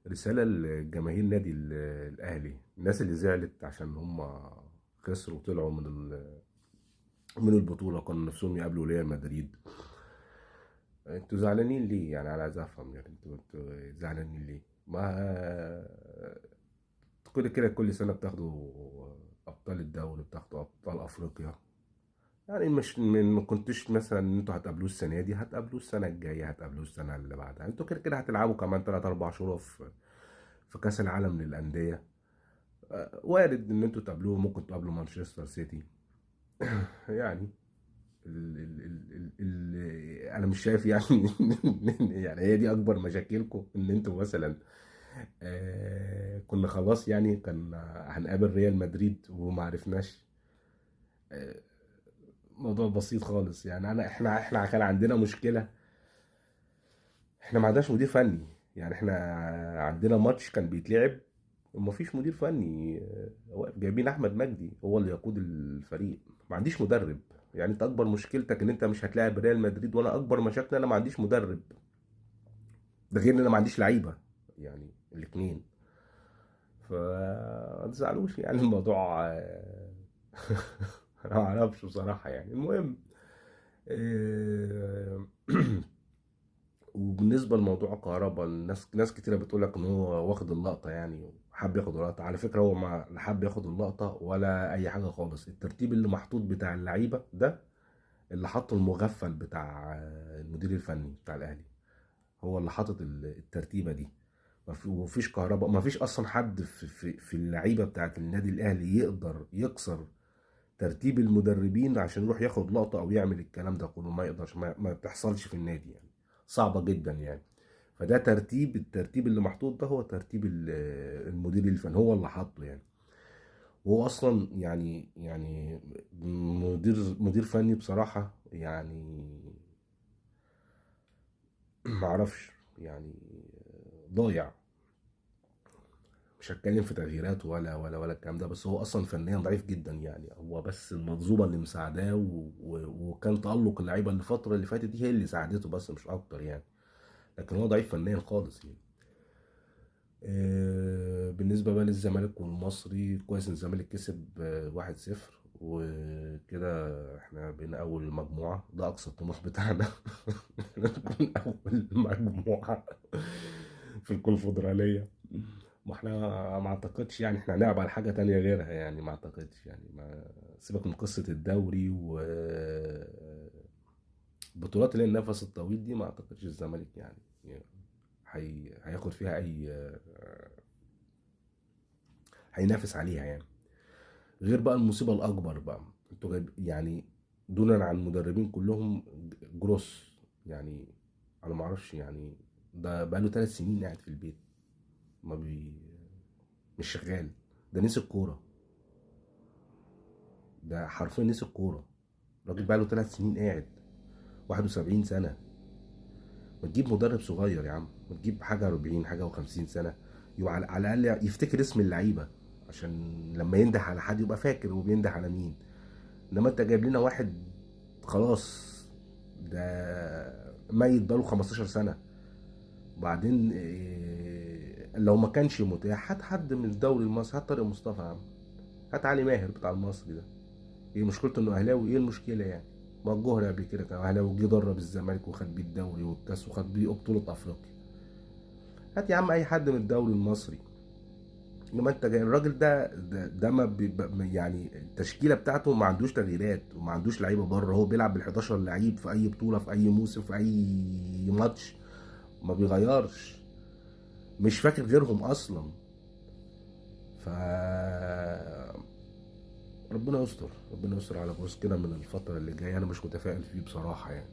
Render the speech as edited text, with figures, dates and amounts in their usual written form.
رسالة لجماهير نادي الأهلي، الناس اللي زعلت عشان هم خسروا وطلعوا من البطولة، كانوا نفسهم يقابلوا ريال مدريد. انتوا زعلانين ليه؟ يعني انا عايز افهم، يعني انتوا زعلانين ليه؟ ما كل كده كل سنة بتاخدوا أبطال الدوري، بتاخدوا أبطال أفريقيا، يعني مش ما كنتش مثلا ان انتوا هتقابلوه السنة دي، هتقابلوه السنة الجاية، هتقابلوه السنة اللي بعدها. انتوا كده كده هتلعبوا كمان 3-4 شهور في كاس العالم للاندية. وارد ان انتوا تقابلوه، ممكن تقابلوا مانشستر سيتي. يعني ال ال ال ال ال انا مش شايف يعني يعني هي دي اكبر مشاكلكم، ان انتوا مثلا كنا خلاص يعني كان هنقابل ريال مدريد وما عرفناش. موضوع بسيط خالص يعني. احنا كان عندنا مشكلة، احنا ما عندناش مدير فني. يعني احنا عندنا ماتش كان بيتلعب وما فيش مدير فني، جايبين احمد مجدي هو اللي يقود الفريق، ما عنديش مدرب. يعني انت اكبر مشكلتك ان انت مش هتلاعب ريال مدريد، وانا اكبر مشاكلي انا ما عنديش مدرب، ده غير ان انا ما عنديش لعيبة، يعني الاثنين. فما تزعلوش يعني الموضوع. انا ما اعرفش بصراحة يعني. المهم وبالنسبة لموضوع كهربا، ناس كتيرة بتقول لك ان هو واخد اللقطة يعني، وحب ياخد اللقطة. على فكرة هو ما لا حب ياخد اللقطة ولا اي حاجة خالص. الترتيب اللي محطوط بتاع اللعيبة ده اللي حطه المغفل بتاع المدير الفني بتاع الاهلي، هو اللي حاطط الترتيبه دي. ومفيش كهربا، مفيش اصلا حد في اللعيبة بتاعت النادي الاهلي يقدر يكسر ترتيب المدربين عشان يروح ياخد لقطة او يعمل الكلام ده كله. ما يقدرش، ما بتحصلش في النادي يعني، صعبة جدا يعني. فده الترتيب اللي محطوط ده هو ترتيب المدير الفني، هو اللي حاطه يعني. وهو اصلا يعني مدير فني بصراحة يعني ما اعرفش يعني، ضايع. مش هتكلم في تغييرات ولا الكلام ده، بس هو اصلا فنيا ضعيف جدا يعني. هو بس المنظومة اللي مساعداه وكان تألق اللعيبة الفترة اللي فاتت دي هي اللي ساعدته بس، مش اكتر يعني. لكن هو ضعيف فنيا خالص يعني. بالنسبة بقى للزمالك والمصري، كويس ان الزمالك كسب 1-0 وكده احنا بقينا اول مجموعة. ده اقصى الطموح بتاعنا نكون اول مجموعة في الكونفدراليه. ما احنا ما اعتقدش يعني احنا هنلعب على حاجة تانية غيرها يعني، ما اعتقدش يعني. ما سيبك من قصة الدوري و البطولات اللي هي النفس الطويل دي، ما اعتقدش الزمالك يعني هياخد فيها اي، هينافس عليها يعني. غير بقى المصيبة الاكبر بقى، انتوا جايب يعني دونا عن المدربين كلهم جروس يعني. انا ما اعرفش يعني، ده بقاله 3 سنين قاعد في البيت، ما بي مش شغال. ده نسي الكورة، ده حرفيا نسي الكورة. الراجل بقاله 3 سنين قاعد، 71 سنة. ما تجيب مدرب صغير يا عم، ما تجيب حاجة 40 حاجة و50 سنة، يبقى على الاقل يفتكر اسم اللعيبة، عشان لما ينده على حد يبقى فاكر هو بينده على مين. انما انت جايب لنا واحد خلاص ده ميت بقاله 15 سنة. وبعدين لو ما كانش متاح هات حد من الدوري المصري، هات طارق مصطفى يا عم، هات علي ماهر بتاع المصري ده. ايه مشكلته انه اهلاوي؟ ايه المشكلة يعني؟ ما الجوهري قبل كده كان اهلاوي، جه درب الزمالك وخد بيه الدوري والكاس وخد بيه بطوله افريقيا. هات يا عم اي حد من الدوري المصري. انما انت جاي الراجل ده ما يعني التشكيلة بتاعته ما عندوش تغييرات وما عندوش لعيبة بره، هو بيلعب بال11 لعيب في اي بطوله في اي موسم في اي ماتش، ما بيغيرش، مش فاكر غيرهم اصلا. ف ربنا يستر، ربنا يستر على جروس كده من الفترة اللي جاية. انا مش متفائل فيه بصراحة يعني.